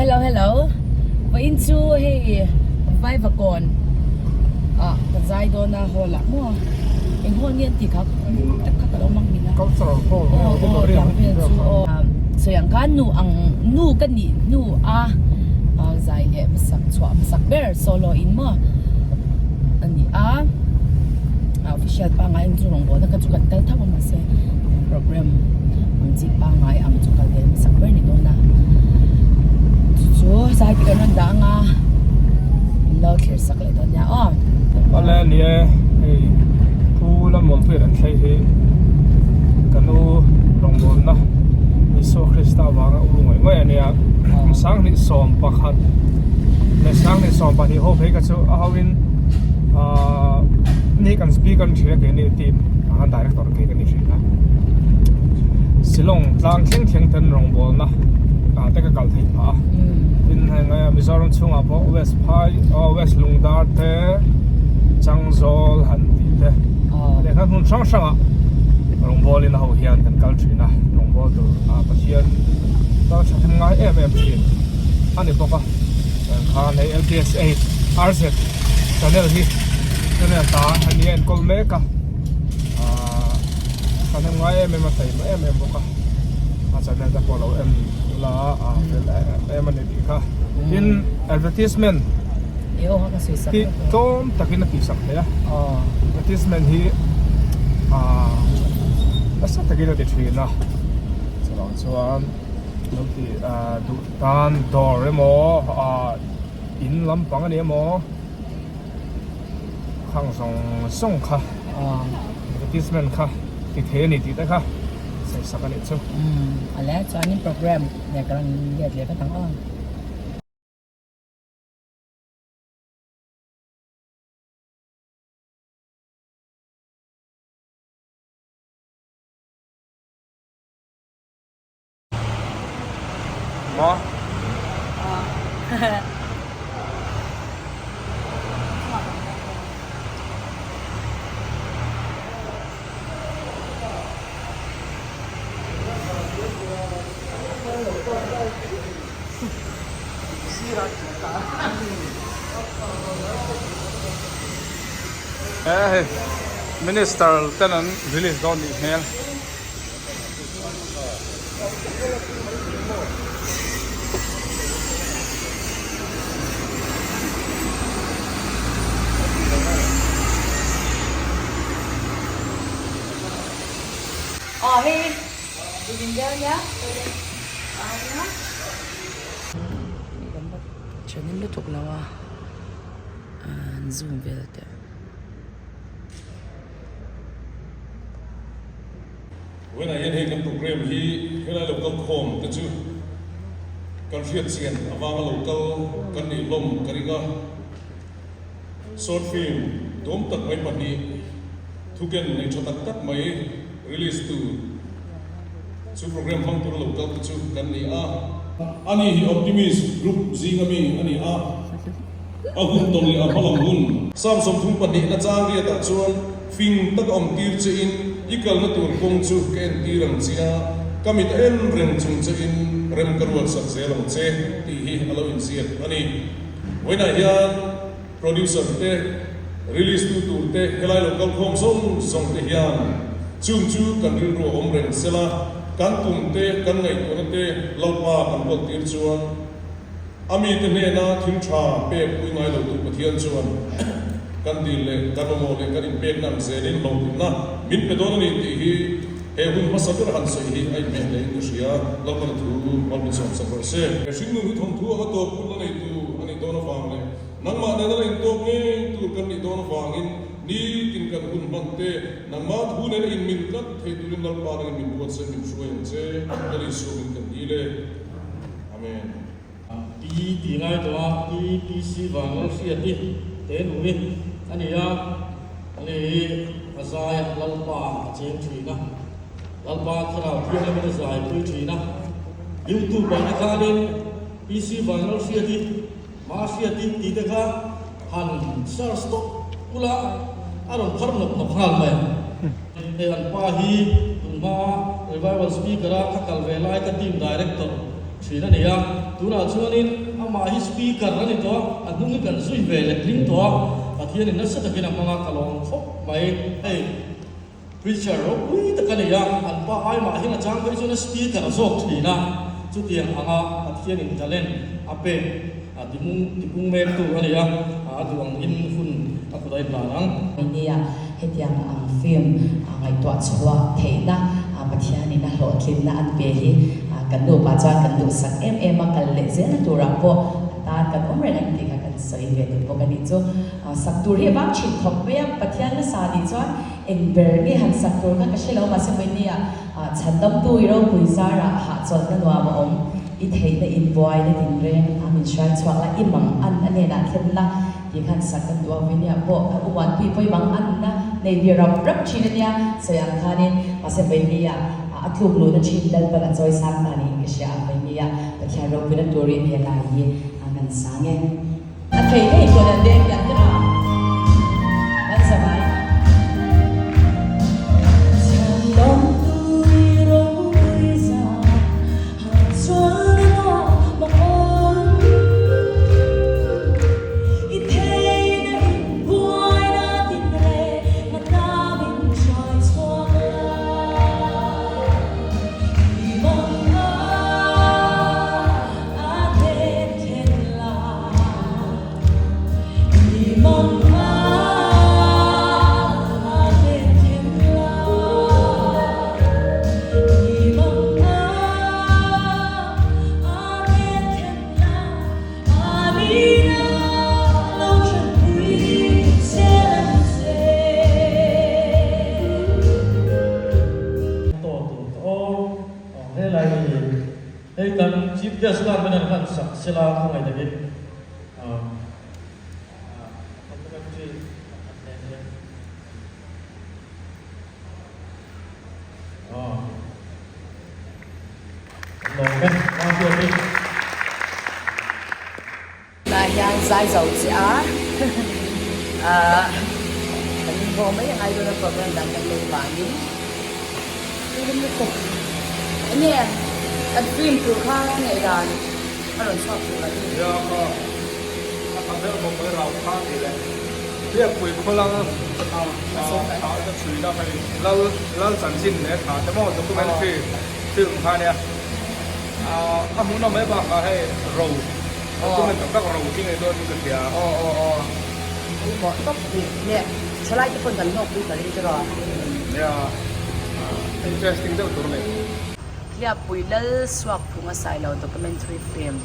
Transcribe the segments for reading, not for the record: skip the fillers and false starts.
Hello hello vawiin chu hei Vaivakawn ah ka zai dawn a hall ah maw eng hall nge an tih kha tak kha ka lo mang hmin a Cultural hall aw aw tiang vel chu aw sawi ang khan nu ang nu ka nih hnu a zai leh hmasak chhuah hmasak ber solo in maw a ni a official pangngai ang chu rawngbawlna kha chu kan kal tho a mahse program ang chi pangngai ang chu kal ve hmasak ber ni dawn a chu chu zai te kan rawn dah ang a min lo thlir sak leh dawn nia aw. Awle ni e hei Pu Lalmuanpuia kan thlei hi ka nu rawngbawlna Isua Krista avanga u ngawih ngawih a nia kum 2011 leh 2012 ho phei kha chu a ho in ahh ni kan speaker ni thin a keini team ah khan director kei ka ni thin a Shillong tlang thleng thleng ten rawngbawlna ah te ka kal theih phah a tin heng Mizoram chhungah pawh West Phai aw West Lungdar te Changzawl han tih te leh khan hmun hrang hrangah rawngbawlin a ho hian kan kal thin a rawngbâwl tur ah Pathian kal tha them ngai em em thin a ni bawk a chuan khan hei LPSA RZ channel hi channel ta a ni a enkawl mek a ahh tha hnem ngai em em a taima em em bawk a a channel te pawh lo en ula a fel em em a ni tih kha tin advertisement hi tlawm takin a tihsak thei a advertisement hi ahh nasa takin a ti thin a chuvang chuan lo ti ahh duh tan dawr emaw ahh in lampang a ni emaw khang zawng zawng kha advertisement kha ti thei a ni tih te kha sawi sak a nih chu. Umm a le chuanin program nen ka rawn let leh vat ang aw. Maw? He hei minister ten an release dawn nih hmel. Aw hei i ding deuh ania Channel lutuk lo a an zoom vel teh. Vawiinah hian hei kan program hi helai lo kal khawm te chu kan hriat chian avanga lo kal kan nih hlawm ka ring a. Short film duam tak mai pahnih thuken nei tha tak tak mai release tu chu program hmang tura lo kal te chu kan ni a. Ani hi Optimist group zinga mi a ni a, a hun tawn leh a hmalam hun. Psalm 32 na chang riatah chuan Fing taka awm tir che in i kalna tur kawng chu ka entir ang che a, ka mit a en reng chung che in rem ka ruat sak zel ang che tih hi a lo inziak a ni. Vawiinah hian producer te, release tu tur te, helai lo kal khawm zawng zawng te hian chung chu kan rilru a awm reng sela, kan tum te, kan ngaihtuahna te Lalpa kan huat tir chuan A mite hnena thil tha pek pui ngai lo tu Pathian chuan kan dil leh kan mamawh leh kan inpekna ang zelin hlawhtlinna min pe dawn a ni tih hi he hun hmasa ber han sawi hi a inhmeh hlein ka hria. Lalpana thu mal min sawm sak rawh se. He hringnun hi thawnthu anga tawp hun la nei tu a nih dawn avang leh nangmah nena la intawk ngei tur kan nih dawn avangin nitin kan hun hman te nangmah thu nena inmil tlat thei turin Lalpa nangin min buatsaih min hruai ang che. Lal Isua min kan dil e. Amen. Pi tih ngai tawh a, Pi PC Vanlal Hriati te nu hi a ni a, ani hi a zai a, Lalpa a cheng thin a, Lalpa thlarau thianghlimin a zai pui thin a, YouTube ah te khanin PC Vanlal Hriati, Ma Hriati tih te kha han search tawp ula a rawn phar nawk nawk nghal mai a. Hei an pa hi tunhma Revival Speaker a ka kal ve lai ka team director. Thin a ni a, tunah chuanin amah hi speaker a ni tawh a, a hnung hi kan zui ve leh tling tawh a, Pathianin nasa takin a hmang a, ka lawm khawp mai. Hei preacher ropui tak a ni a, an pa ai mah hian a chang phei chuan a speaker zawk thin a, chutiang anga Pathianin talent a pek a timung tipung mektu a ni a, a duh ang in hun a kut a inhlan ang. Nia, hetiang ang film ngaihtuah chhuah theihna Pathianin a hlawhtlinna an pe hi kan nupa chuan kan duhsak em em a, kal leh zelna turah pawh a tan kan awm reng a ni tih kha kan sawi ve duh bawk a nih chu. Sak tur hi a vang thin khawp mai a, Pathian nasa nih chuan eng ber nge han sak tur kha ka hre lo, mahse vawinia chhandamtu i ropui zarah hahchawlhna nuam a awm, i theihna inbuaina tinreng a min hruai chhuak la, i mang an a hnenah thlenna. Ti khan sak kan duh a, Vinia pawh a uan pui pawh i mang anna nei ve rap rap thin a nia, sawi ang khanin mahse Vinia a tluk luhna thin Lalpan a chawi sang ta niin ka hria a, Vinia Pathian ropuina turin he lai hi a ngan sang e. A thei thei chuan an deng pian tir a, kan za mai. Tawh tur ka aw he lai hi hei kan chief guest khan min han hlan sak sela khawngaih takin complimentary pakhat nen hian aw kan lawm e Mafia te. Tah hian zai zo chiah a kan inhawh mai a ngai dawn a program dang kan nei vangin enge kan film tur kha ngaihdan a rawn chhuak tur a ni. Nia ka a tha deuh bawk mai rau kha tih leh Biakpui khawlang a ka chhui na hei lal lal chanchin leh thla te maw documentary film kha nia a hmuhnawm mai bakah hei ro document tak tak ro hi ngei dawn in ka hria. Aw aw aw pawimawh tawp ni leh thalai te pawn kan hlawkpui ka ring tiraw. Nia interesting deuh tur a ni. Hliappui Lal Suak Phunga Sailo documentary film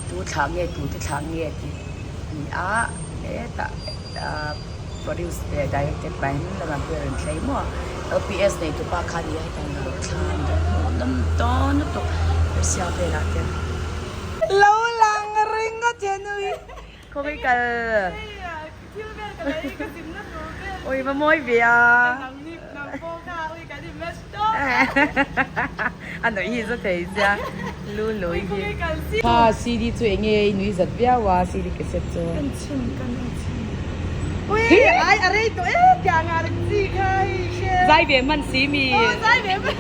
tu thlah nge tu te thlah nge tih a ni a, hetah produce leh directed by lamah pawh a rawn thlei maw LPS nei tupa kha a ni a hetiang lo thla a ni hmuhnawm dawn lutuk Russia velah te. Lo lang ring a che nui. Khawi kal. Thil vel ka lei ka zin na tur vel. Ui va mawi ve a. Nang ni nang pawh kha ui kan in match tawp. A nuih hi za thei sia lu lui hi. Kha CD chu enge i nui zat viau a CD cassette chu. Kan chhin kan en chhin. Ui ai a rei tawh e tiang ah reng chi kha hei hre. Zai ve hman si mi. Aw zai ve hman.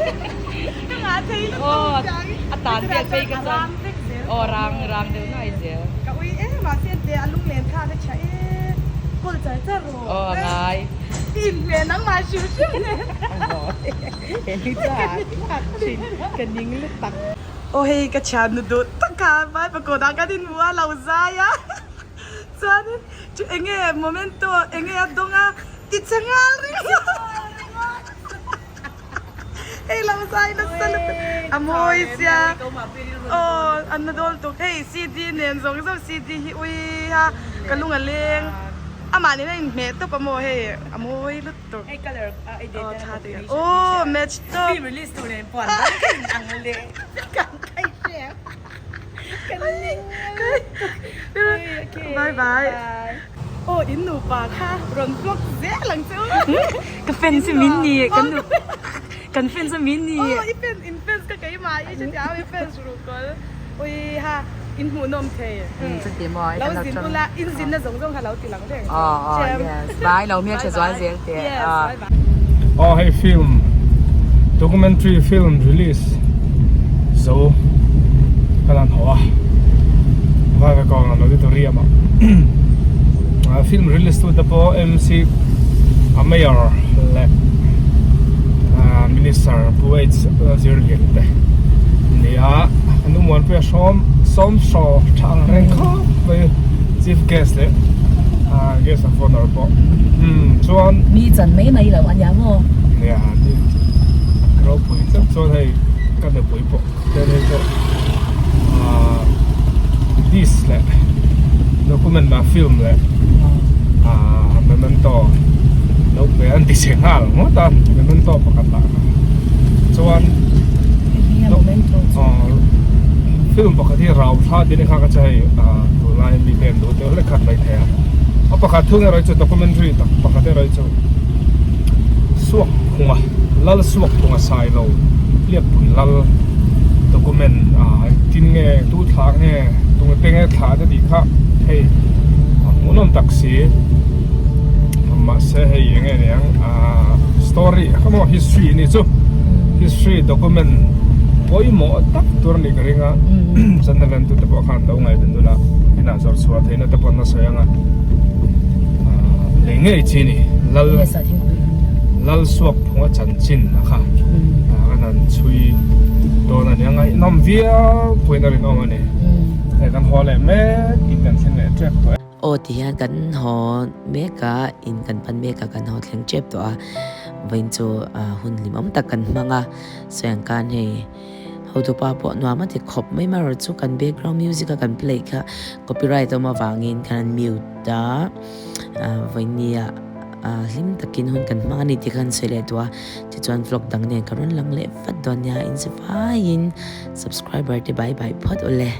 Ka ngah thei lutuk tiang hi. A tan vel phei ka chuan. Aw rang rang deuh nuai zel. Ka ui em a sen te a lunglen kha ka tha e kawl char char rawh. Aw a ngai. I inhmeh nangmah hrim hrim nen. He ni chuan thin ka ning lutak. Aw hei ka thiannu duh tak a vai pakawt ah kan inhmu a lo zai a chuanin enge momento enge a dawng a ti che nghal ringawt. Hei lo zai nasa lutuk a mawi sia aw an na dawn tuk hei CD nen zawng zawng CD hi ui a ka lung a leng amah nen a inhmeh tawp a maw hei a mawi lutuk aw tha te aw match tawp bye bye aw in nupa kha rawn vlog zel ang che u ka fans hi min ni kan nu kan fans a min ni aw i fans in fans ka keimah i chutia i fans ruh kawl ui ha in hmuhnawm thei chuti maw lo zin ula in zinna zawng zawng kha lo ti lang reng aw aw yes bye lo hmel tha zual zel teh yes bye bye aw hei film documentary film release zo. Kan han haw a Vaivakawn an auditorium ah film release tu te pawh MC a mayor leh minister Pu H Zirlian te ni a an umuanpuia hrawm sawm hraw tha ang reng khawp mai chief guest leh guest of honour pawh chuan mi chan mai mai lo a nia maw nia ropui tlat chuan hei ka nupui pawh. Hei pawh ahh disc leh document ah film leh ahh memento lo pe an ti chhe nghal ngawt a memento pakhat lah kha chuan aw film pakhat hi rau thla tih ni kha ka che hei ahh tunlai mi te an duh deuh hlek khat mai thei a a pakhat thung erawh hi chu documentary tak pakhat erawh hi chu suak phunga lal suak phunga sailo. Hliappui lal document ah engtin nge tu thla nge tunge te nge thla te tih kha hei a hmuhnawm tak si mahse hei eng nge niang ah story kha maw history a nih chu history document pawimawh tak tur a nih ka ring a channel en tute pawh khan lo ngaihven dul a inah zawrh chhuah theihna te pawh an la sawi ang a ah lei ngei chi a ni lal. Lal suak phunga chanchin a kha kan han chhui dawn a ni a ngaihnawm viau pawhin a rinawm a ni hei kan haw leh mek in kan thleng leh tep tawh e. Aw ti hian kan haw mek a in kan pan mek a kan haw thleng tep tawh a vawiin chu hun hlimawm tak kan hmang a sawi ang khan hei hotupa pawh nuam a ti khawp mai marawh chu kan background music a kan play kha copyright a awm avangin khan an mute a vawiin nia. Hlim takin hun kan hmang a ni tih kha an sawi leh duh a, tichuan vlog dang nen ka rawn lang leh vat dawn nia, inzivaiin subscriber te bye bye phawt ule.